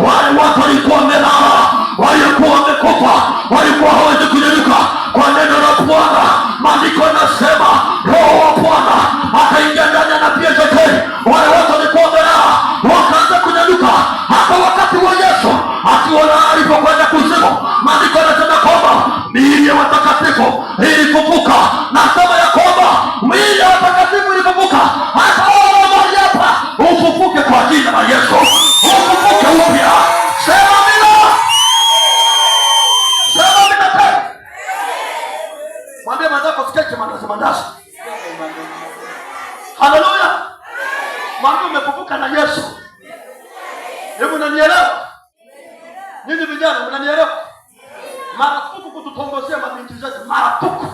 Wale watu walikuwa wamelala, walikuwa wamekufa, walikuwa hawezi kunyanyuka. Kwa neno la Bwana, maandiko yanasema Roho wa Bwana akaingia ndani ya nabii Ezekieli. Wale watu walikuwa wamelala wakaanza kunyanyuka. Hata wakati wa Yesu akiwa na alipokwenda kuzimu, maandiko yanasema kwamba miili ya watakatifu ilifufuka. Nasema ya kwamba miili ya watakatifu ilifufuka. Hata wewe mahali hapa ufufuke kwa jina la Yesu, ufufuke upya. Sema amina, sema amina tena. Mwambie mwenzako usikeke mandazi mandazi. Haleluya! Mwambie umefufuka na Yesu. Hebu unanielewa? Ninyi vijana mnanielewa? Marufuku kututongozea mabinti zetu, marufuku.